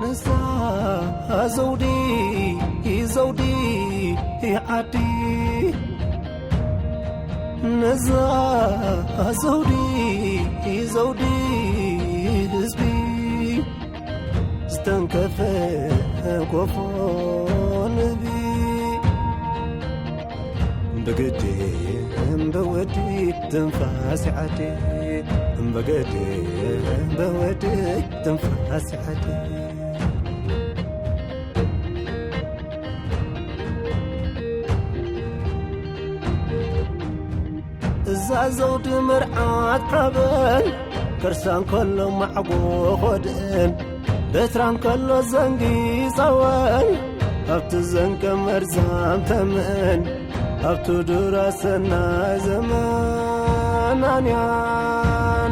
ነዛ ዘውዲ ዘውዲ ዓዲ፣ ነዛ ዘውዲ ዘውዲ ህዝቢ፣ ዝተንከፈ ጎፎ ንህቢ። ብግዲ ብወዲ ትንፋስ ዓዲ፣ ብግዲ ብወዲ ትንፋስ ዓዲ። እዛ ዘውዲ መርዓት ሓበን፣ ከርሳ እንከሎ ማዕጎ ኾድእን፣ በትራ እንከሎ ዘንጊ ጸወን፣ ኣብቲ ዘንቀ መርዛም ተመን፣ ኣብቲ ዱራ ሰናይ ዘመን። ናንያ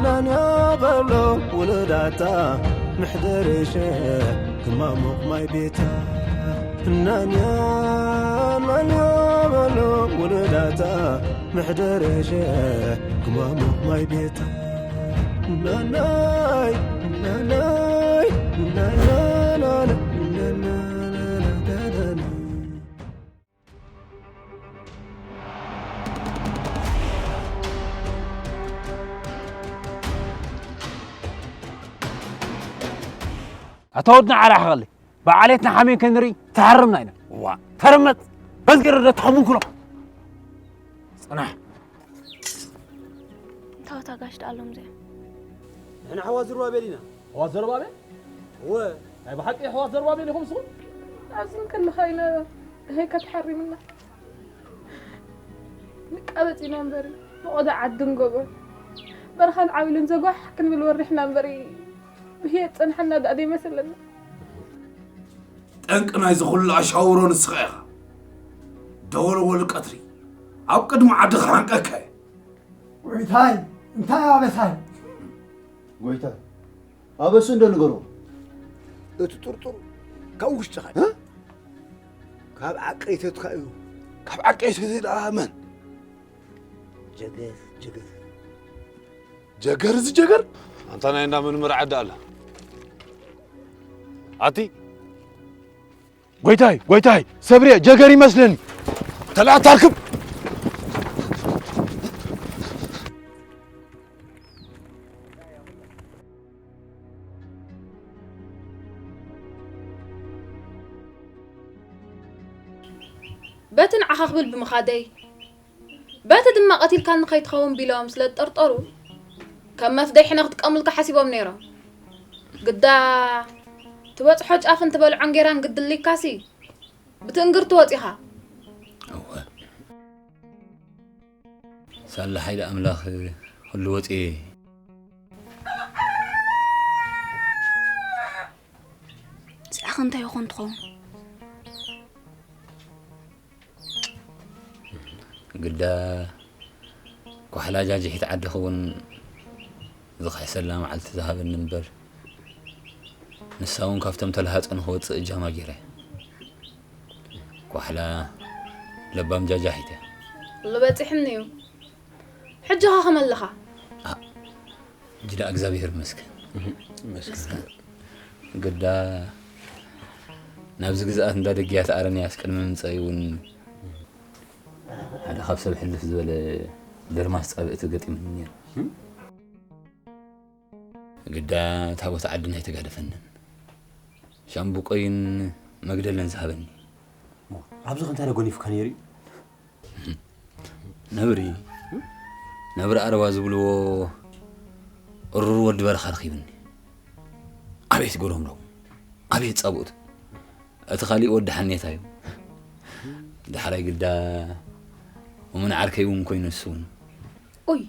ናንያ በሎ ውሉዳታ፣ ምሕደርሸ ክማሙቕ ማይ ቤታ። ናንያ ናንያ በሎ ውሉዳታ፣ ምሕደርሸ ክማሙቕ ማይ ቤታ። ናናይ ናናይ ናናናና ናናናና። ኣታ ወድና ዓራሕ ኸሊ ብዓሌትና ሓሚም ከንርኢ ተሃረምና ኢና። ዋ ተርመጥ በዝገረ ደተኸሙን ኩሎ ጽናሕ። እንታወት ኣጋሽ ደኣሎም እዚኦም። ንሕና ኣሕዋት ዘሩባቤል ኢና። ኣሕዋት ዘሩባቤል? እወ። ናይ ብሓቂ ኣሕዋት ዘሩባቤል ኢኹም ንስኹም? ኣብዚ እንከለኻ ኢና፣ ደሃይካ ተሓሪምና። ንቃበጽ ኢና እምበሪ፣ ፈቖዶ ዓድን ጎቦን፣ በረኻን ዓዊልን ዘጓሕ ክንብል ወሪሕና እምበሪ፣ ብህየት ጸንሐና ደኣ ደይመሰለና። ጠንቂ ናይዚ ኩሉ ኣሻውሮ ንስኻ ኢኻ። ደወልወል ቀትሪ ኣብ ቅድሚ ዓዲ ክሓንቀካ እየ። ጎይታይ፣ እንታይ ኣበሳይ? ጎይታ፣ ኣበሱ እንዶ ንገሮ። እቲ ጥርጡር ካብ ውሽጥኻ እዩ። እ? ካብ ዓቀይተትካ እዩ። ካብ ዓቀይተት ደኣ መን? ጀገር፣ ጀገር። ጀገር፣ እዚ ጀገር? ኣንታ ናይ እንዳ መን መርዓ ደኣ ኣላ? ኣቲ ጎይታይ፣ ጎይታይ፣ ሰብርየ ጀገር ይመስለኒ። ተለኣ ታርክብ። በቲ ንዓኻ ክብል ብምኻደይ፣ በቲ ድማ ቀቲልካኒ ከይትኸውን ቢሎም ስለ ዝጠርጠሩ፣ ከም መፍደይ ሕነ ክጥቀሙልካ ሓሲቦም ነይሮም። ግዳ ትበጽሖ ጫፍን ትበልዖ እንጌራን ግድሊካሲ፣ ብትእንግርቲ ወጺኻ። እወ። ሳላ ሓይሊ ኣምላኽ ኩሉ ወጽኤ። እዚኣኸ እንታይ ይኾን ትኸውን? ግዳ ኳሕላ ጃጅሒት ዓዲ ክውን ዝኽሕሰላ መዓልቲ ዝሃበኒ እምበር፣ ንሳ እውን ካብቶም ተለሃጾ ንኽወጽእ እጃማ ገይረ። ኳሕላ ለባም ጃጃሒት እያ። ኩሉ በጺሕኒ እዩ። ሕጂ ኸ ከመይ ኣለኻ? ኣ፣ ሕጂ ደኣ እግዚኣብሔር ይመስገን። ይመስገን። ግዳ ናብዚ ግዝኣት እንዳ ደግያት ኣረንያስ ቅድሚ ምምጻይ እውን ሓደ ካብ ሰብ ሕልፍ ዝበለ ደርማስ ጻብእቲ ገጢሙኒ ነይሩ። ግዳ ታቦት ዓድና ኣይተጋደፈንን። ሻምብቆይን መግደልን ዝሃበኒ። እሞ፣ ኣብዚ ከ እንታይ ደኣ ጎኒፉካ ነይሩ እዩ? ነብሪ፣ ነብሪ ኣረባ ዝብልዎ እሩር ወዲ በረኻ ረኺብኒ። ኣቤት ጎረምረው፣ ኣቤት ጻብኡት። እቲ ካሊእ ወዲ ሓኔታ እዩ። ዳሕራይ ግዳ እሙን ዓርከይ እውን ኮይኑ ንሱ እውን። ኡይ፣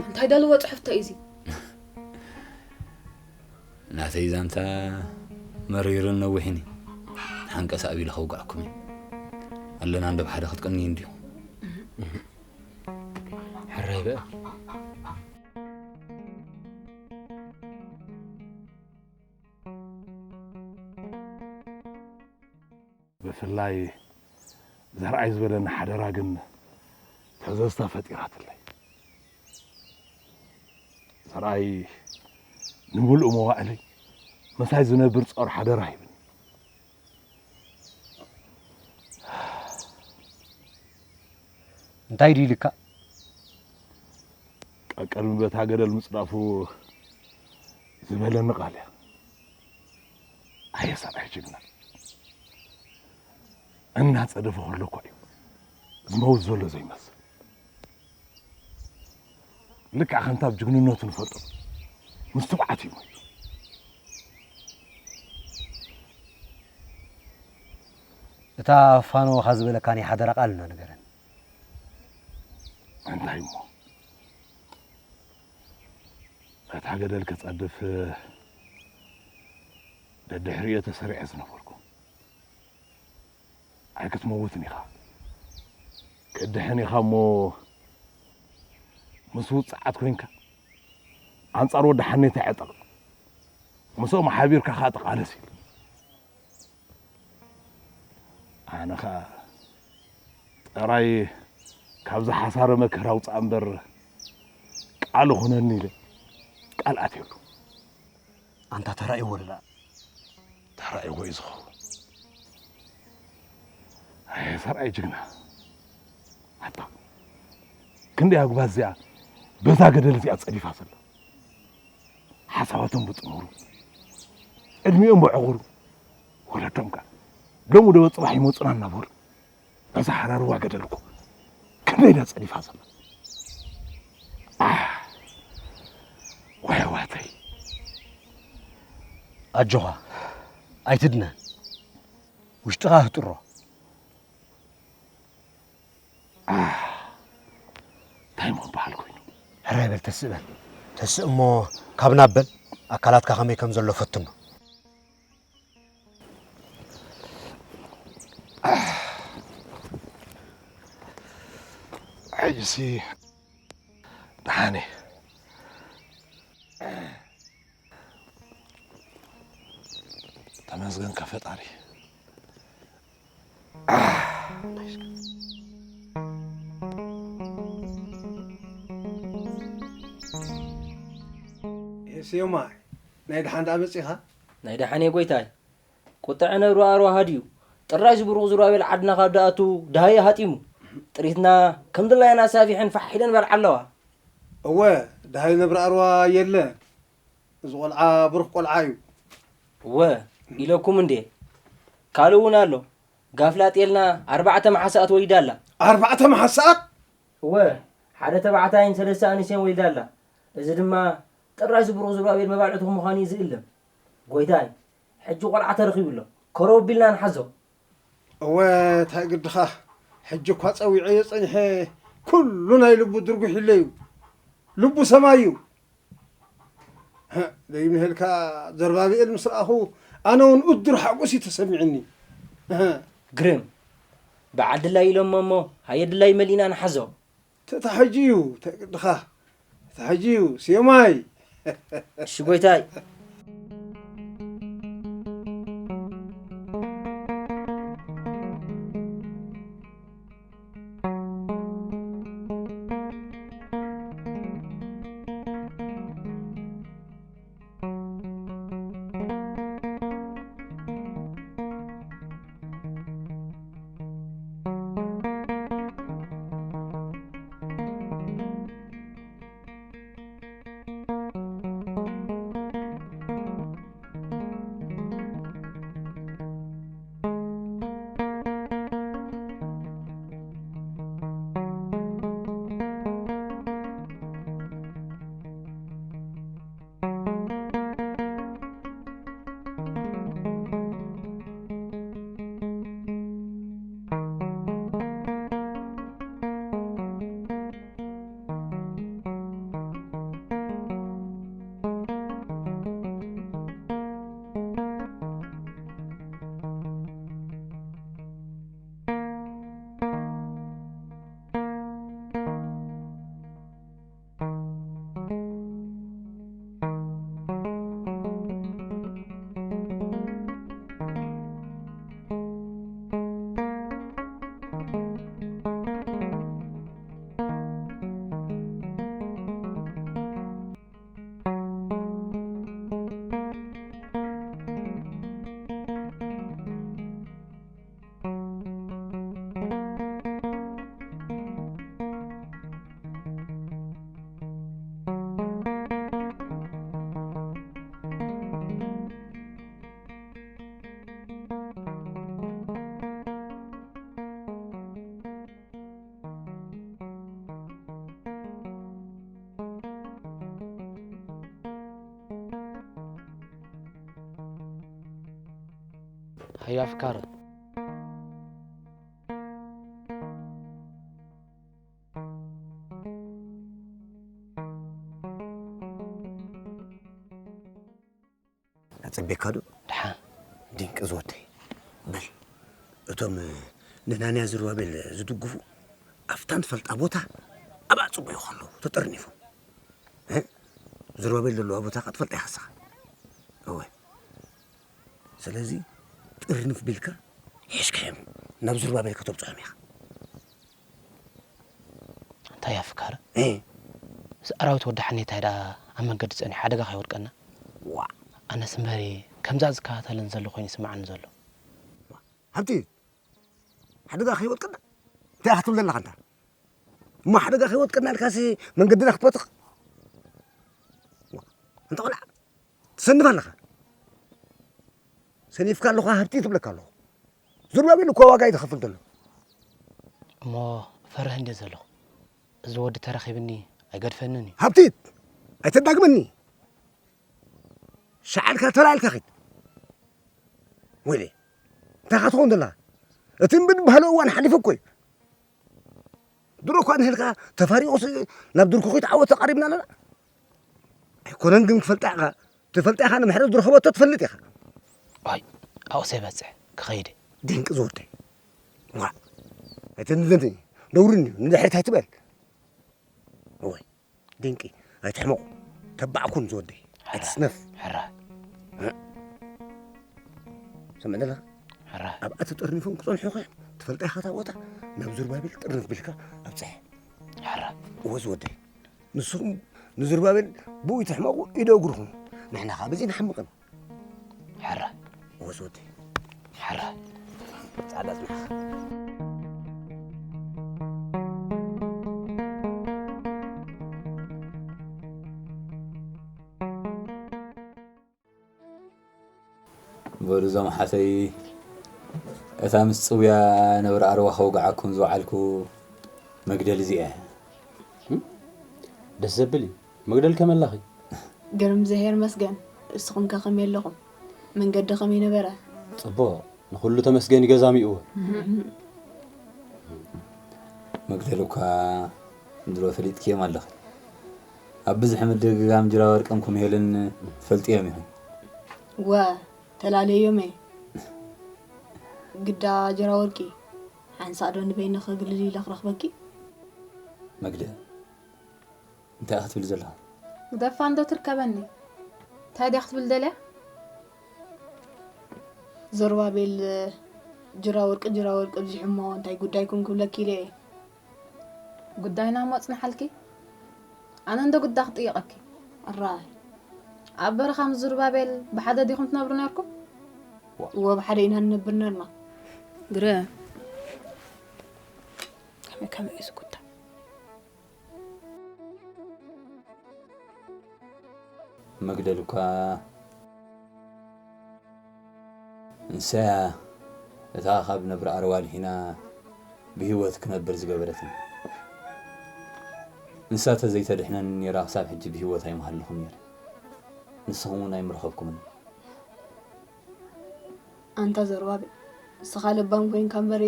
እንታይ ደልዎ ጽሑፍቶ እዩ እዚ? ናተይ ዛንታ መሪርን ነዊሕን እዩ። ሓንቀስ ኣቢለ ከውግዓኩም እየ። ኣለና እንዶ ብሓደ ክትቅንዩ እንዲኹም። ሕራይ በል። ብፍላይ ዘርኣይ ዝበለኒ ሓደራ ግን ትሕዝዝታ ፈጢራትለይ። ዘርኣይ ንምሉእ መዋእለይ ምሳይ ዝነብር ጾር ሓደራ ሂብኒ። እንታይ ድዩ ኢልካ? ቀቀድሚ በታ ገደል ምጽዳፉ ዝበለኒ ቃል እያ። ኣየ ሰብኣይ ጅግና፣ እናጸደፈ ከሎ እኳ እዩ ዝመውት ዘሎ ዘይመስል። ልክዕ ከምታ ብ ጅግንነቱ ንፈልጦ፣ ምስ ትብዓት እዩ ሞይቱ። እታ ፋኖኻ ዝበለካ ናይ ሓደራ ቃል እና ንገረን። እንታይ እሞ፣ እታ ገደል ክጸድፍ ደድሕሪኦ ተሰሪዐ ዝነበርኩ፣ ኣይክትመውትን ኢኻ። ክትድሕን ኢኻ እሞ፣ ምስ ውጽዓት ኮይንካ ኣንጻር ወዲ ሓኔታ ዕጠቕ፣ ምስኦም ሓቢርካ ኸኣ ተቓለስ ኢሉ። ኣነ ኸኣ ጥራይ ካብዚ ሓሳረ መከራ ውጻእ እምበር፣ ቃል ኹነኒ ኢለ ቃል ኣትየሉ። ኣንታ ተራእይዎ ደኣ። ተራእይዎ እዩ ዝኸውን። ኣየ ሰብኣይ ጅግና። ኣታ ክንደይ ኣጉባዝ እዚኣ በዛ ገደል እዚኣ ጸዲፋ ዘላ። ሓሳባቶም ብጥሙሩ፣ ዕድሚኦም ብዕቑሩ፣ ወለዶም ከኣ ሎሚ ዶ ጽባሕ ይመጹና እናበሉ፣ በዛ ሓራርዋ ገደል እኮ ክንደይ እያ ጸዲፋ ዘላ። ኣሕ፣ ዋይ ዋተይ። ኣጆኻ፣ ኣይትድነ። ውሽጥኻ ህጥሮ። ኣሕ፣ እንታይ እሞ በዓል ኮይኑ? ሕራይ በል፣ ተስእ በል። ተስእ እሞ ካብ ናብ በል፣ ኣካላትካ ከመይ ከም ዘሎ ፈትኖ። ሕጂሲ ደሓን እየ። ተመስገንካ ፈጣሪ። ስዮማ፣ ናይ ደሓን ደኣ መጺኻ? ናይ ደሓን እየ ጎይታይ። ቁጥዐ ነብሪ ኣርዋሃ ድዩ? ጥራይ ዝብሩቕ ዝሩባቤል ዓድና ካብ ደኣቱ ደሃዩ ሃጢሙ። ጥሪትና ከም ድላየን ኣሳፊሐን ፋሕ ኢለን በልዓ ኣለዋ። እወ፣ ደሃዩ ነብሪ ኣርዋ የለን። እዚ ቆልዓ ብሩኽ ቆልዓ እዩ። እወ፣ ኢለኩም እንዴ። ካልእ እውን ኣሎ። ጋፍላጥ የልና ኣርባዕተ መሓሳኣት ወሊዳ ኣላ። ኣርባዕተ መሓሳኣት? እወ፣ ሓደ ተባዕታይን ሰለስተ ኣንስትዮን ወሊዳ ኣላ። እዚ ድማ ጥራይ ዝብሩቕ ዝሩባቤል መባልዕትኹም ምዃኑ እዩ ዝእለም። ጎይታይ፣ ሕጂ ቆልዓ ተረኺቡ ኣሎ። ከረው ኣቢልና ንሓዞ። እወ፣ እንታይ ግድኻ? ሕጂ እኳ ጸዊዐዮ ጸኒሐ፣ ኩሉ ናይ ልቡ ድርጒሕ ኢለ እዩ። ልቡ ሰማይ እዩ። ደይምህልካ ዘርባብኤል ምስ ረኣኹ፣ ኣነ እውን እዱር ሓጎስ እዩ ተሰሚዕኒ። ግርም፣ በዓል ድላይ ኢሎሞ እሞ፣ ሃየ ድላይ መሊእና ንሓዞ። ተታሒዙ እዩ፣ እንታይ ግድኻ? ተታሒዙ እዩ፣ ስዮማይ። እሺ ጎይታይ። ኣይ ኣፍካረ። ኣጸቤካ ዶ? ድሓን። ድንቂ ዝወደይ። በል፣ እቶም ንናንያ ዝሩባቤል ዝድግፉ ኣብታ ንፈልጣ ቦታ ኣብኣ ጽበዩ ከለዉ ተጠርኒፎም። እ? ዝሩባቤል ዘለዋ ቦታ ከኣ ትፈልጣ ኢኻ ንስኻ። እወ። ስለዚ ጥርንፍ ቢልካ ሒዝካዮም ናብ ዝሩባቤል ከተብጽሖም ኢኻ። እንታይ ኣፍካረ? እ። እዚ ኣራዊት ወዲ ሓኔታይ ደኣ ኣብ መንገዲ ጸኒሑ ሓደጋ ከይወድቀና? ዋእ። ኣነስ እምበሪ ከምዛ ዝከታተለን ዘሎ ኮይኑ ይስምዓኒ ዘሎ። ሃብቲ፣ ሓደጋ ከይወድቀና? እንታይ ኢኻ ትብል ዘለኻ ኣንታ? እሞ ሓደጋ ከይወድቀና ኢልካሲ መንገድና ክትበትኽ? ዋእ፣ ኣንታ ቆልዓ፣ ትሰንፍ ኣለኻ። ሰኒፍካ ኣለኻ ሃብቲ ትብለካ ኣለኹ። ዙርባቤል እኮ ዋጋ እዩ ዝኸፍል ዘሎ። እሞ ፈርህ እንድየ ዘለኹ። እዚ ወዲ ተረኺብኒ ኣይገድፈንን እዩ። ሃብቲት፣ ኣይተዳግመኒ። ሸዓልካ ተላኢልካ ኺድ። ወይለይ፣ እንታይ ኢኻ ትኸውን ዘለኻ? እቲ እምቢ ዝበሃሎ እዋን ሓሊፉ እኮ እዩ። ድሮ እኳ ንህልካ ተፋሪቑስ ናብ ድርኩኺት ዓወት ተቓሪብና ኣለና። ኣይኮነን ግን ክፈልጣ ኢኻ። ትፈልጣ ኢኻ ንምሕረት ዝረኸበቶ ትፈልጥ ኢኻ። ዋይ፣ ኣብኡስ ኣይበጽሕ፣ ክኸይድ እየ። ድንቂ ዝወደይ። ዋ፣ ኣይተንዘኒ፣ ነውሪ እንድዩ፣ ንድሕሪት ኣይትበል። እወይ፣ ድንቂ፣ ኣይትሕመቑ፣ ተባዕ ኩን ዝወደይ፣ ኣይትስነፍ። ሕራይ። እ? ሰምዕ ዘለኻ? ሕራይ። ኣብኣ ተጠርኒፎም ክጸንሑ ኸ ትፈልጣ ኢኻ እታ ቦታ፣ ናብ ዙርባቤል ጥርንፍ ቢልካ ኣብጽሐ። ሕራይ። እወ ዝወደይ፣ ንስኹም ንዙርባቤል ብኡ ይትሕመቑ፣ ኢደ እግርኹም፣ ንሕና ኸኣ በዚ ንሓምቕን። ሕራይ። እወ ዝወደይ። ሕራይ። ጻዕዳ ጽንሓ። በሉ እዞም ሓተይ፣ እታ ምስ ጽውያ ነብሪ ኣርዋ ከውግዓኩም ዝወዓልኩ መግደል እዚኣ እያ። እም? ደስ ዘብል እዩ። መግደል ከመይ ኣላኺ? ግርም እግዚኣብሔር ይመስገን። እስኹም ከ ከመይ ኣለኹም? መንገዲ ከመይ ነበረ? ጽቡቕ። ንኹሉ ተመስገን እዩ ገዛ ሚእዎ። መግደል እኳ ድሮ ፈሊጥክዮም ኣለኺ። ኣብ ብዝሒ ምድግጋም ጅራ ወርቅን ኩምሄልን ትፈልጥዮም ኢኺ። ወ፣ ተላለዮም እየ። ግዳ ጅራ ወርቂ፣ ሓንሳእ ዶ ንበይንኺ ግልል ኢለ ክረኽበኪ? መግደል፣ እንታይ ኢኺ ትብሊ ዘለኺ? ግደፋ እንዶ ትርከበኒ። እንታይ ድያ ክትብል ደልያ? ዘሩባቤል፣ ጅራ ወርቂ፣ ጅራ ወርቂ ኣብዚሑ እሞ እንታይ ጉዳይኩም ክብለኪ ኢለ እየ። ጉዳይና እሞ ኣጽንሓልኪ። ኣነ እንዶ ጉዳ ክጥይቐኪ። እራይ። ኣብ በረኻ ምስ ዝሩባቤል ብሓደ ዲኹም ትነብሩ ነርኩም? እወ፣ ብሓደ ኢና ንነብር ነርና። ግረ። ከመይ፣ ከመይ እዩ ዝጉዳይ? መግደል እኳ ንሳያ እታ ካብ ነብሪ ኣርዋ ኣድሒና ብህይወት ክነብር ዝገበረትኒ። ንሳ ተዘይተድሕነኒ ነይራ ክሳብ ሕጂ ብህይወት ኣይምሃለኹን ነይረ። ንስኹም እውን ኣይምረኸብኩምን። ኣንታ ዘሩባቤል፣ ንስኻ ለባም ኮይንካ እምበሪ፣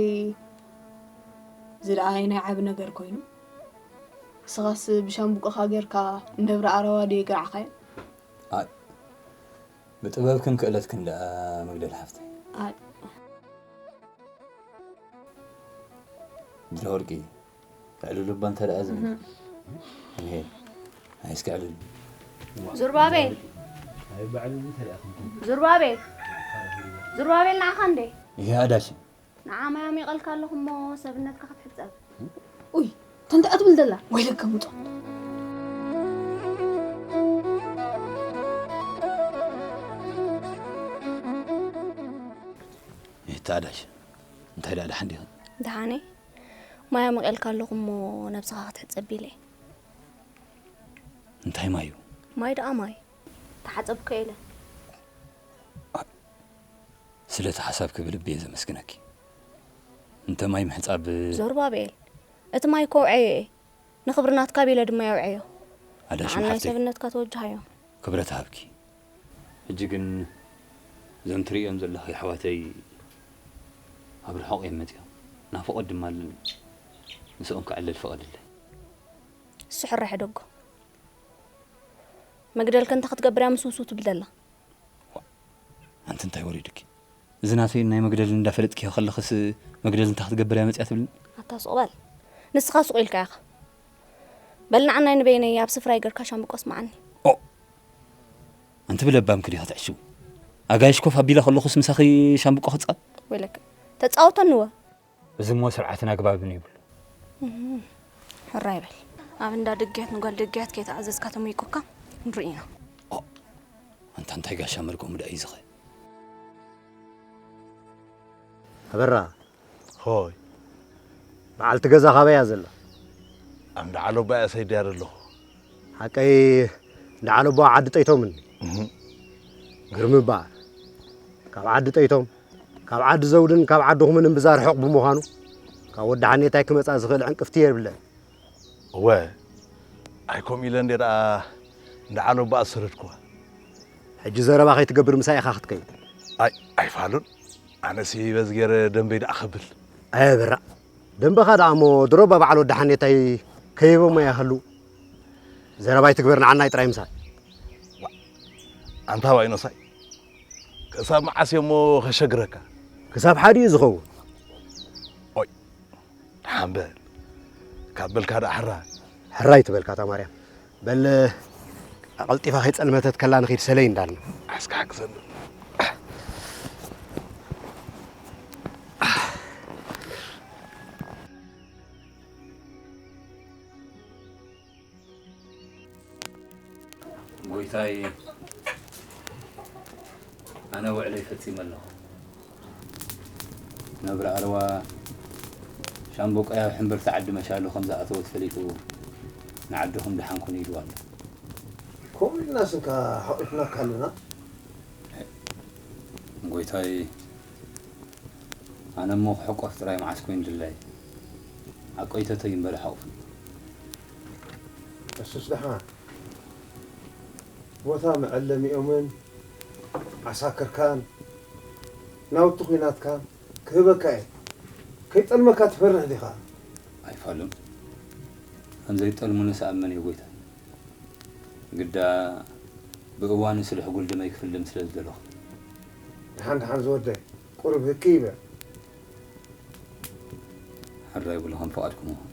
እዚ ደኣ ኣየናይ ዓቢ ነገር ኮይኑ? ንስኻስ ብሻምብቆኻ ጌርካ ንነብሪ ኣረዋ ድዩ የግርዓኻዮ? ኣይ፣ ብጥበብክን ክእለትክን ደኣ መግደል ሓፍተይ። ኣይ። ድረ ወርቂ፣ ዕልሉ እባ እንተ ደኣ ዝብል። እህ። እሄ፣ ኣይ እስኪ ዕልሉ። ዙርባቤል። ኣይ ባዕሉ እንተ ደኣ ክንኩን። ዙርባቤል። ዙርባቤል ንዓኻ እንዴ? ይሄ ኣዳሽ። ንዓ ማይ ኣሚቐልካ ኣለኹ እሞ ሰብነትካ ክትሕጸብ። ኡይ፣ ተንተ ኣትብል ደላ? ወይለከ ምጾ። ይታ ኣዳሽ፣ እንታይ ደኣ ደሓን ዲኻ? ደሓን እየ። ማይ ኣሚቐልካ ኣለኹ እሞ ነብስኻ ክትሕጸብ ኢለ። እንታይ ማይ እዩ? ማይ ደኣ ማይ። ተሓጸብኩ ኢለ። ኣ-፣ ስለቲ ሓሳብኪ ብልቢ እየ ዘመስግነኪ። እንተ ማይ ምሕጻብ ዘሩባቤል፣ እቲ ማይ እኮ ኣውዐዮ እየ። ንኽብሪ ናትካ ቢለ ድማ የውዐዮ። ኣዳሽም ንዓናይ ሓፍተይ፣ ሰብነትካ ተወጅሃዮ። ክብረት ሃብኪ። ሕጂ ግን እዞም ትርእዮም ዘለኺ ኣሕዋተይ ኣብ ርሑቕ እዮም መጺኦም። ናፍቖት ድማ ኣለኒ። ምስኦም ክዕልል ፍቐድለይ። እሱ ሕራይ ሕደጎ። መግደልከ እንታይ ክትገብር እያ ምስ ውስው ትብል ዘላ? ኣንቲ እንታይ ወሪዱኪ? እዚ ናተይን ናይ መግደልን እንዳፈለጥኪ ከለኽስ መግደል እንታይ ክትገብር እያ መጺኣ ትብልኒ? ኣታ ሱቕ በል። ንስኻ ሱቕ ኢልካ ኢኻ። በል ንዓናይ ንበይነይ ኣብ ስፍራይ ገርካ ሻምብቆ ስምዓኒ። ኦ! ኣንቲ ብለባምኪ ዲኻ ትዕሽው? ኣጋይሽ ኮፍ ኣቢለ ከለኹስ ምሳኺ ሻምብቆ ክጻብ? ወይለክ። ተጻወተኒ ወ። እዚ እሞ ስርዓትን ኣግባብን ይብሉ። እም፣ ሕራይ በል። ኣብ እንዳ ድግያት ንጓል ድግያት ከይተኣዘዝካ ተሞይቁካ ንርኢ ኢና። ኦ፣ ኣንታ እንታይ ጋሻ መርገሙ ደኣ እዩ ዝኸ? ኣበራ፣ ሆይ። በዓልቲ ገዛ ካበይ እያ ዘላ? ኣብ እንዳ ዓሎባ እያ ሰይድያ ዘለኹ። ሓቀይ እንዳ ዓሎባ ዓዲ ጠይቶምን? እህ። ግርም እባ። ካብ ዓዲ ጠይቶም፣ ካብ ዓዲ ዘውድን ካብ ዓዲ ኹምን እምብዛ ርሑቕ ብምዃኑ፣ ካብ ወዲ ሓኔታይ ክመጻ ዝኽእል ዕንቅፍቲ የብለን። እወ፣ ኣይ ከምኡ ኢለ እንዴ ደኣ እንዳ ዓሎባ ኣሰረድኩዋ። ሕጂ ዘረባ ከይትገብር ምሳይ ኢኻ ክትከይድ። ኣይ፣ ኣይፋሉን። ኣነሲ በዚ ገይረ ደንበይ ደኣ ከብል። ኣየ በራ፣ ደንበኻ ደኣ እሞ ድሮ እባ በዓል ወዲ ሓኔታይ ከይቦሞ ይሃሉ። ዘረባ ኣይትግበር ንዓናይ ጥራይ ምሳይ። ዋ፣ ኣንታ ዋይኖሳይ፣ ክሳብ መዓስ እየ እሞ ከሸግረካ? ክሳብ ሓዲኡ ዝኸውን። ኦይ፣ ደሓን በል። ካብ በልካ ደኣ ሕራይ። ሕራይ ትበልካ እታ ማርያም። በል፣ ኣቐልጢፋ ከይጸልመተት ከላ ንኺድ ሰለይ እንዳልና። ኣስካ ሓግዘኒ። ጎይታይ፣ ኣነ ውዕለይ ፈጺመ ኣለኹ። ነብሪ ኣረዋ ሻምበቆይ ኣብ ሕምብርቲ ዓዲ መሻሉ ከም ዝኣተወት ፈሊጡ ንዓድኹም ደሓን ኩኑ ኢልዋ ኣሎ። ከምኡ ኢልናስ እንካ ሓቂፍናካ ኣለና። ጎይታይ፣ ኣነ እሞ ክሕቆፍ ጥራይ መዓስ ኮይኑ ድላይ። ሓቆይተተይ እምበር ሓቑፍኒ። እሱስ ደሓን። ቦታ መዐለሚኦምን ዓሳክርካን ናውቲ ኲናትካን ክህበካ እየ። ከይጠልመካ ትፈርሕ ዲኻ? ኣይፋሉን። ከም ዘይጠልሙንስ ኣብ መን እዩ ጎይታ? ግዳ ብእዋኑ ስለ ሕጉል ደመይ ክፍልም ስለ ዝደለኹ። ደሓን ደሓን ዝወደይ፣ ቁሩብ ህክይ ይበል። ሕራይ ብሉ ከም ፍቓድኩም ይኹን።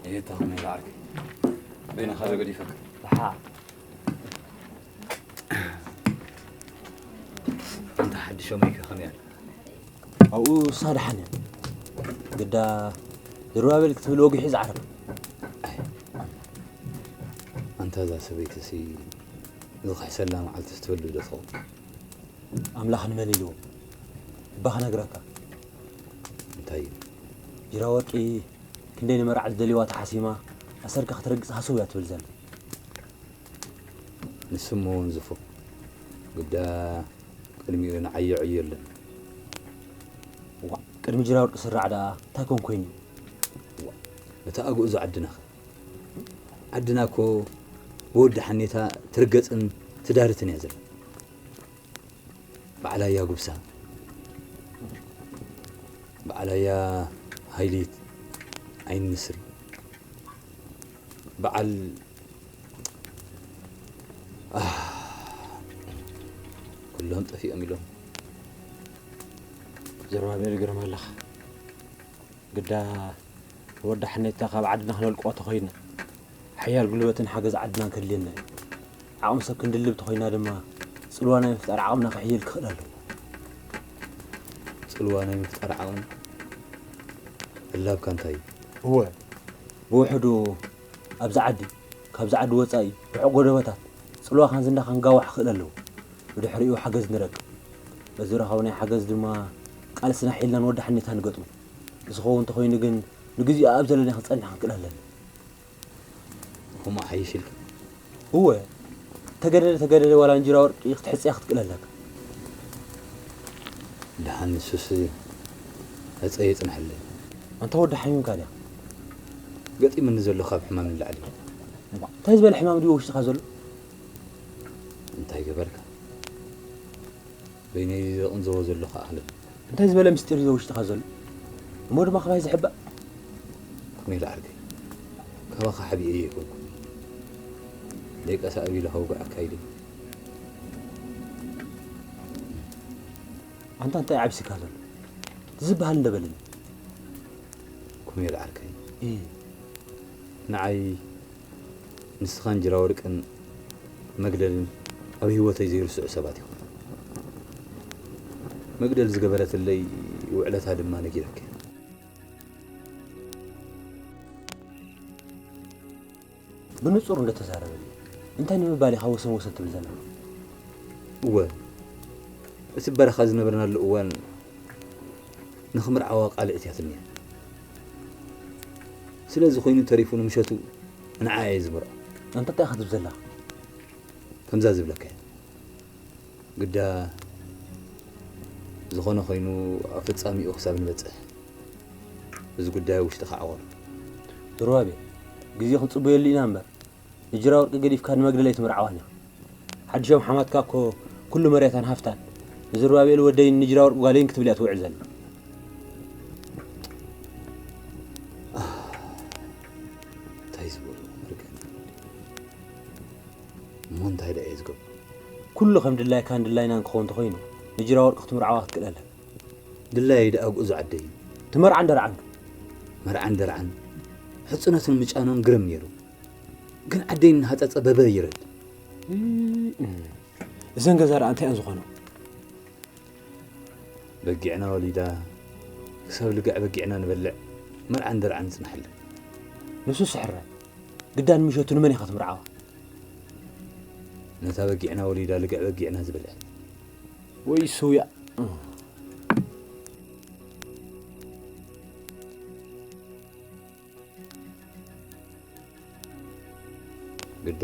እየ ተኸመይ ዝዓርከይ። በይንኻ ዶ ገዲፈካ? ደሓ። ኣንታ ሓድሽ ሸሞይከ ከመይ ኣላ? ኣብኡ እሳ ደሓን እያ። ግዳ ዝሩባቤል ክትብል ወጊሑ ዝዓረብ። ኣንታ እዛ ሰበይትሲ ዝኽሕሰላ መዓልቲ ትህሉ ዶ ትኸውን? ኣምላኽ ንመን ኢልዎ? እባ ክነግረካ። እንታይ እዩ? ጅራ ወርቂ ክንደይ ንመርዓ ዝደልይዋ ተሓሲማ ኣሰርካ ክትረግጽ ሃስው እያ ትብል ዘላ። ንሱ እሞ ወንዝፎ። ግዳ ቅድሚኡ ንዓዮ ዕዮ ኣለና። ዋእ፣ ቅድሚ ጅራ ወርቂ ስራዕ ደኣ እንታይ ኮን ኮይኑ? ዋእ፣ እቲ ኣግኡዞ ዓድናኸ? ዓድና እኮ ብወዲ ሓኔታ ትርገጽን ትዳርትን እያ ዘላ። ባዕላያ ጉብሳ፣ ባዕላያ ሃይሊት ዓይኒ ንስሪ፣ በዓል፣ ኣህ፣ ኩሎም ጠፊኦም ኢሎም። ዘሩባቤል ግርም ኣለኻ። ግዳ ወዲ ሓኔታ ካብ ዓድና ክነልቅቖ ተኾይና፣ ሓያል ጉልበትን ሓገዝ ዓድናን ከድልየና እዩ። ዓቕሚ ሰብ ክንድልብ ተኾይና ድማ፣ ጽልዋ ናይ ምፍጣር ዓቕምና ክሕይል ክኽእል ኣለዎ። ጽልዋ ናይ ምፍጣር ዓቕሚ ዕላብካ እንታይ እዩ? እወ። ብውሕዱ ኣብዚ ዓዲ፣ ካብዚ ዓዲ ወጻኢ፣ ርሑቕ ጎደቦታት፣ ጽልዋኻን ዝናኻን ክጋዋሕ ክኽእል ኣለዎ። ብድሕሪኡ ሓገዝ ንረክብ። በዚ ረኻቦ ናይ ሓገዝ ድማ ቃልስና ሒልና ንወዲ ሓኔታ ንገጥሞ። ዝኸውን እንተኾይኑ ግን ንግዚኡ ኣብ ዘለናዮ ክንጸንሕ ክንክእል ኣለና። ከምኡ ሓይሽ ኢልካ? እወ፣ ተገደደ ተገደደ ዋላ እንጀራ ወርቂ ክትሕጽያ ክትክእል ኣለካ። ደሓን ንሱስ ዕጸ የጽንሐለይ። ኣንታ ወዲ ሓሚምካ ድያ? ገጢሙኒ ዘሎ ካብ ሕማም ንላዕሊ እዩ። እንታይ ዝበለ ሕማም ድዩ ውሽጥኻ ዘሎ? እንታይ ገበርካ? በይነይ ዘቕንዘቦ ዘለኹ ኣኽለኒ። እንታይ ዝበለ ምስጢር እዩ ውሽጥኻ ዘሎ? እሞ ድማ ካባይ ዝሕባእ? ኮሜላ ዓርከይ፣ ካባኻ ሓቢኤ ኣይኮንኩን። ደቂሰ ኣቢለ ከውግኣካ ኢለ። ኣንታ እንታይ ዓብሲካ ዘሎ? ዝብሃል እንደ በለኒ። ኮሜላ ዓርከይ፣ እይ። ንዓይ ንስኻን ጅራ ወርቅን መግደልን ኣብ ህይወተይ ዘይርስዑ ሰባት ኢኹም። መግደል ዝገበረትለይ ውዕለታ ድማ ነጊረኪ። ብንጹር እንደ ተዛረበኒ፣ እንታይ ንምባል ኢኻ ወሰን ወሰን ትብል ዘለኻ? እወ፣ እቲ በረኻ ዝነበርናሉ እዋን ንኽምርዓዋ ቃል ኣእትያትኒ እያ። ስለዚ ኮይኑ ተሪፉ ንምሸቱ ንዓኣ እየ ዝምርዖ። ኣንታ እንታይ ኢኻ ትብል ዘለኻ? ከምዛ ዝብለካ እየ። ግዳ ዝኾነ ኮይኑ ኣብ ፍጻሜኡ ክሳብ ንበጽሕ፣ እዚ ጉዳይ ኣብ ውሽጥኻ ዓቕሎ። ዞርባቤል፣ ግዜ ክንጽበየሉ ኢና እምበር፣ ንጅራ ወርቂ ገዲፍካ ንመግደል ኣይትምርዓዋን ኢኻ። ሓድሾም ሓማትካ እኮ ኩሉ መሬታን ሃፍታን ንዘሩባቤል ወደይን ንጅራ ወርቂ ጓለይን ክትብል እያ ትውዕል ዘላ። እንታይ ዝበሉ መርገም። እሞ እንታይ ደኣ እየ ዝገብሮ? ኩሉ ከም ድላይካን ድላይናን ክኸውን እንተኾይኑ፣ ንጅራ ወርቂ ክትምርዓዋ ክትክእል ኣለካ። ድላየይ ደኣ ግኡዝ ዓደይ እዩ። እቲ መርዓን ደርዓን ከ? መርዓን ደርዓን፣ ሕጽኖትን ምጫኖን ግርም ነይሩ። ግን ዓደይ እናሃጸጸ በበ ይረድ። እም፣ እዘን ገዛ ደኣ እንታይ እየን ዝኾና? በጊዕና ወሊዳ፣ ክሳብ ልግዕ በጊዕና ንበልዕ፣ መርዓን ደርዓን ንጽንሓለን። ንሱስ ሕራይ። ግዳ ንምሸቱ ንመን ኢኻ ትምርዓዋ? ነታ በጊዕና ወሊዳ ልግዕ በጊዕና ዝበልዐት። ወይ ስውያ። ግዳ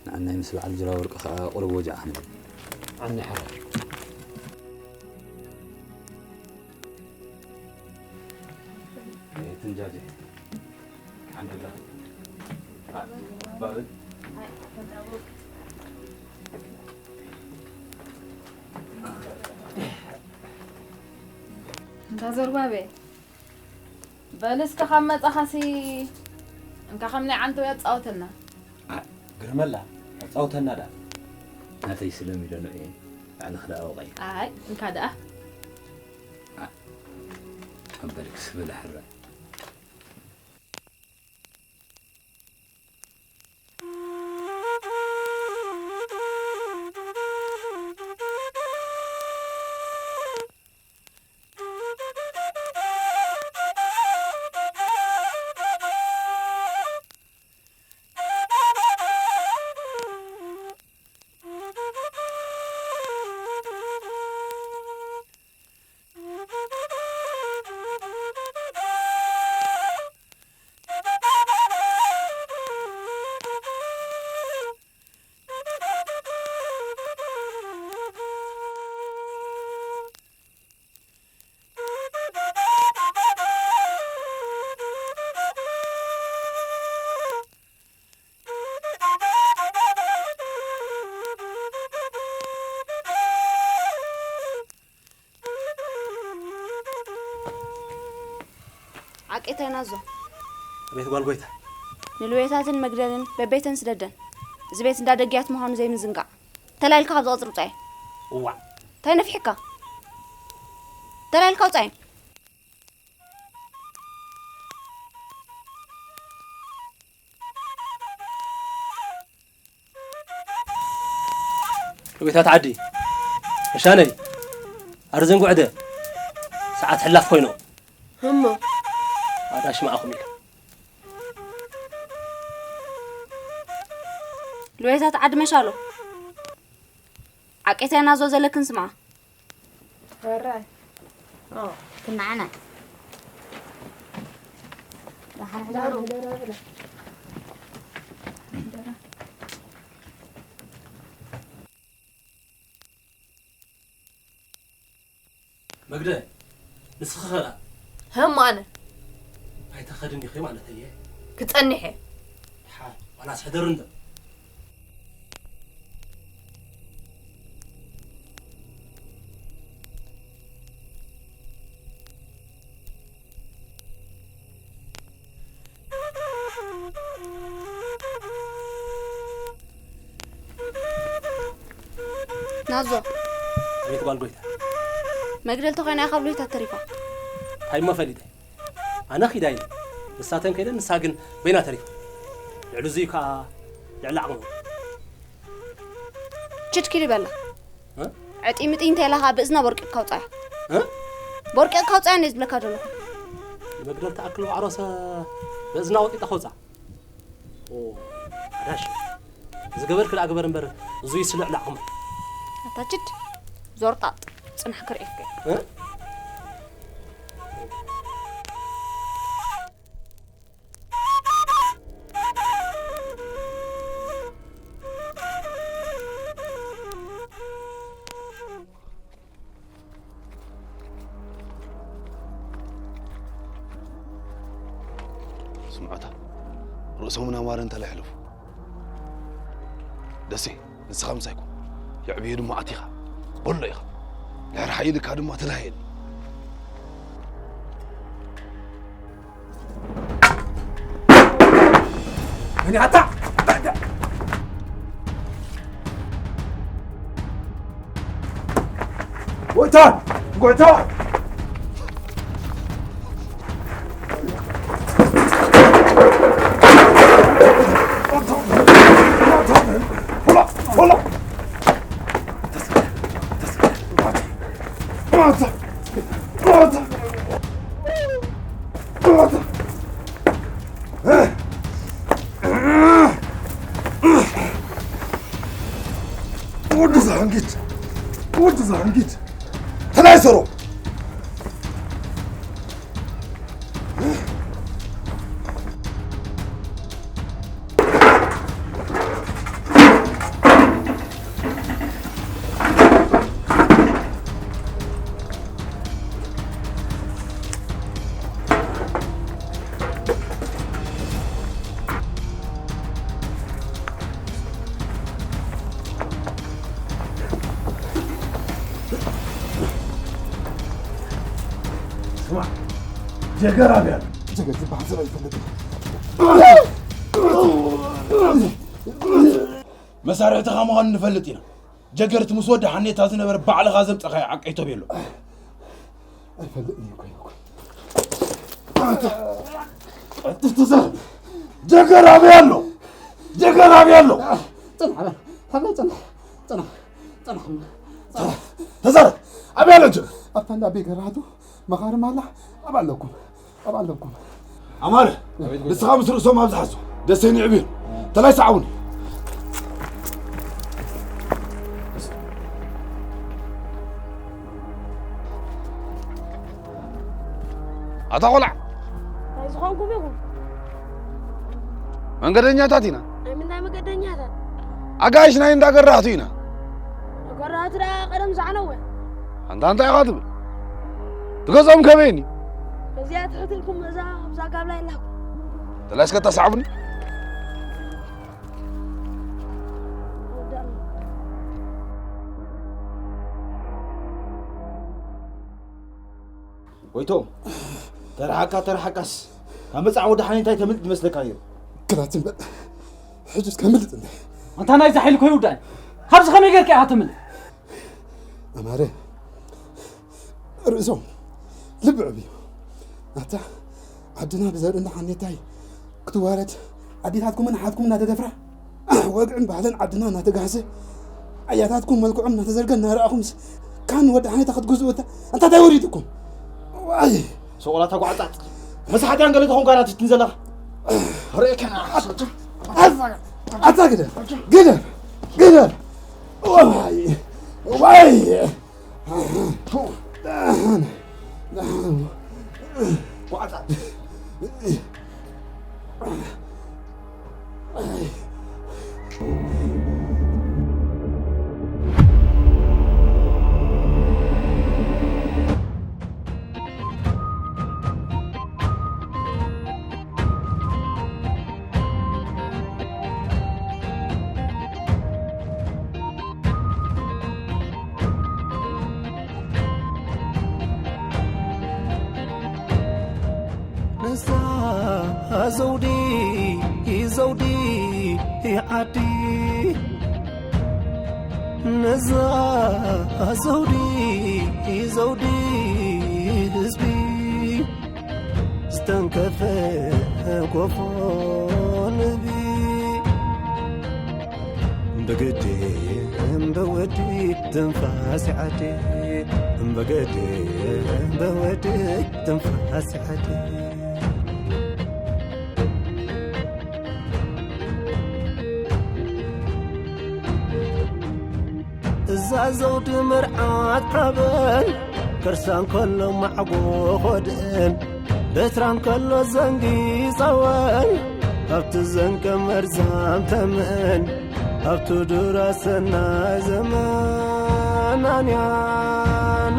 ንዓናይ ምስ በዓል ጅራ ወርቂ ኸኣ ቁሩብ ወጃዕ ክንብል። ዓኒ ሓራይ። ኣይትንጃጀ። ሓንደላ። ባእ። እንዳ ዘርባቤ፣ በል እስከ ካብ መጻኻሲ እንካ ከም ናይ ዓንተው ያጻወተና። ኣ፣ ግርመላ፣ ኣጻውተና ደኣ። ናተይ ስለም ኢለ ንዑ እየ፣ ባዕልኺ ደኣ ወቐይ። ኣይ፣ እንካ ደኣ። ኣ፣ ኣበልክስ ብላ ሕረ። ዓቄታይ ናዞ። ቤት ጓል ጎይታ። ንልዌታትን መግደልን በቤተን ስደደን። እዚ ቤት እንዳ ደግያት ምዃኑ ዘይምዝንጋዕ። ተላይልካ ካብዚ ቀጽሪ ውጻእ። እዋዕ። እንታይ ነፊሕካ? ተላይልካ ውጻእ። ቤታት ዓዲ። እሻነይ፣ ኣረ ዘንጉዕደ። ሰዓት ሕላፍ ኮይኑ። እሞ? ኣዳሽ ማዕኹም ኢለ። ልቤታት ዓዲ መሻሎ። ዓቄታይና ዞ ዘለክን ስማ። ሕራይ። ኦ፣ ትናዓና። ዳሓን ሕዳሩ። መግደ፣ ንስኺ ኸ ደኣ? ህም ኣነ። ኣይትኸድን ዲኺ ማለተይ እየ። ክጸንሕ እየ። ደሓን፣ ዋላስ ሕደሪ እንዶ። ናዞ። ኣቤት ጓል ጎይታ። መግደልቲ ኮይና ኢኻ ብሎይታ ተሪፋ። እንታይ እሞ ፈሊጠ? ኣነ ኺዳ ኢለ። ንሳተን ከይደን ንሳ ግን በይና ተሪፋ። ልዕሊ እዙይ ከዓ ልዕሊ ዓቕሙ። ችድ ኪድ ይበላ። እ? ዕጢ ምጢ እንተ ኢላ ከዓ ብእዝና ቦርቂቕካ ውፃያ። እ? ቦርቂቕካ ውፃያ እንደ ዝብለካ ዘለኹ። ንመግደል ተኣክል ዋዕሮሰ ብእዝና ወጢጠ ከውፃ። ኦ፣ ኣዳሽ። ዝገበርክ ደኣ ግበር እምበር፣ እዙይ ስልዕ ላዕኹም። ኣታ ችድ፣ ዞርጣጥ፣ ጽናሕ ክርእየካ። እ? ስምዖታ፣ ርእሶምን ኣማረ እንተላይ ሕለፉ። ደሴ፣ ንስኻ ምሳይ ኩን። የዕብዮ ድማ ኣቲኻ። በሎ ኢኻ። ድሕሪ ሓይልካ ድማ ተላሃየኒ። መን ኣታ? ጎይታ! ጎይታ! ሆላ! ሆላ! ወዲ ዛንጊት! ወዲ ዛንጊት! ተናይሰሮ! ስማዕ፣ ጀገር ኣበይ ኣሎ? ጀገር ዝበሃል ሰብ ኣይፈልጥን። መሳርሕትኻ ምዃኑ ንፈልጥ ኢና። ጀገር እቲ ምስ ወዲ ሓኔታ ዝነበረ ባዕልኻ ዘምጻኻዮ ዓቀይቶ ቤሎ። ኣይፈልጥን እየ እኮ ኢለኩም። ኣንተ፣ ኣንተ ተዘር-፣ ጀገር ኣበይ ኣሎ? ጀገር ኣበይ ኣሎ? ጽናሕ በል፣ ሓብለይ ጽናሕ፣ ጽናሕ፣ ጽናሕ፣ ጽናሕ። ተዘር-፣ ኣበይ ኣሎ ጀገር? ኣብታ እንዳ ቤት ገራህቱ መኻርም ኣላ፣ ኣብ ኣለኩም፣ ኣብ ኣለኩም። ኣማረ፣ ንስኻ ምስ ርእሶም ኣብዚ ሓዞ። ደሴ ንዕብዮ። ተላይ ሰዓቡኒ። ኣታ ቆልዓ። እንታይ ዝኾንኩም ኢኹም? መንገደኛታት ኢና። ናይ ምንታይ መገደኛታት? ኣጋይሽ ናይ እንዳ ገራህቱ ኢና። ገራህቱ ደኣ ቀደም ዝዓነወ። ኣንታ እንታይ ኢኻ ትብል? ትገዝኦም ከበይኒ? እዚኣ ትሕትልኩም እዛ ኣብዛ ጋብላ የላኩም። ተላይ እስከ ተሳዕቡኒ። ወዳእና። ጎይቶም፣ ተረሓቃ፣ ተረሓቃስ፣ ካብ መጻዕ ወዲ ሓኔታይ ተምልጥ ዝመስለካ ነይሩ። ክላትን በል፣ ሕጅስ ከምልጥ እንደ። ኣንታ ናይዛ ሓይሊ ኮይውዳይ፣ ካብዚ ከመይ ጌርካ ኢኻ ትምልጥ? ኣማረ፣ ርእሶም፣ ልቢ ዕብዩ። ኣታ፣ ዓድና ብዘርእና ሓኔታይ ክትዋረድ፣ ኣዴታትኩምን ኣሓትኩም እናተደፍራ፣ ወግዕን ባህልን ዓድና እናተጋህሰ፣ ኣያታትኩም መልክዖም እናተዘርገ እናረኣኹምስ፣ ካን ወዲ ሓኔታ ክትግዝኡ እታ-፣ ኣንታ እንታይ ወሪድኩም? ዋይ! ሰቆላታ ጓዕጻጽ። መሳሕትያን ገለ ተኾንካ ናትትን ዘለኻ። ርእየካ። ኣታ፣ ኣታ ግደፍ፣ ግደፍ፣ ግደፍ። ዋይ! ዋይ! ኣዘውዲ ዘውዲ ዓዲ ነዛ ኣዘውዲ ዘውዲ ህዝቢ ዝተንከፈ ኮፎ ንቢ በገዲ በወዲ ትንፋስ ዓዲ በገዲ በወዲ ትንፋስ ዓዲ እዛ ዘውዲ መርዓት ሓበን ከርሳን ከሎ ማዕጎ ኾድእን በትራን ከሎ ዘንጊ ጸወን ኣብቲ ዘንቀ መርዛም ተምን ኣብቲ ዱራ ሰናይ ዘመን ናንያ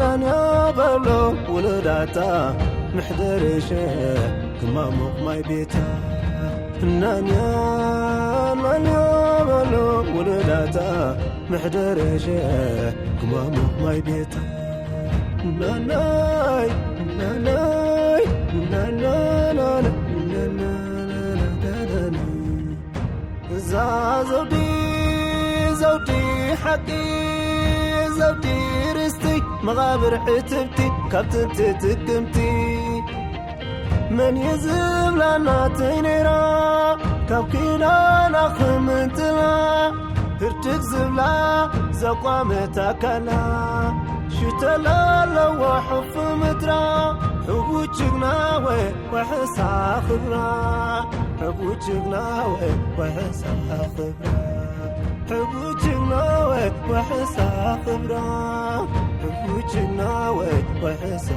ናንያ በሎ ውሉዳታ ምሕደርሸ ክማሞቕ ማይ ቤታ ናንያ ናንያ በሎ ውሉዳታ ምሕደርሸ ክማሞቕ ማይ ቤታ ናናይ ናናይ ናናናና እዛ ዘውዲ ዘውዲ ሓቂ ዘውዲ ርስቲ መቓብር ዕትብቲ ካብ ጥንቲ ጥቅምቲ መን እዩ ዝብላ ናተይ ነይራ ካብ ኪዳና ክምንጥላ ህርድግ ዝብላ ዘቋመት ኣካላ ሽተላ ኣለዋ ሕፉ ምድራ ሕቡ ጅግና ወይ ወሕሳ ክብራ ሕቡ ጅግና ወይ ወሕሳ ክብራ ሕቡ ጅግና ወይ ወሕሳ ክብራ ሕቡ ጅግና ወይ ወሕሳ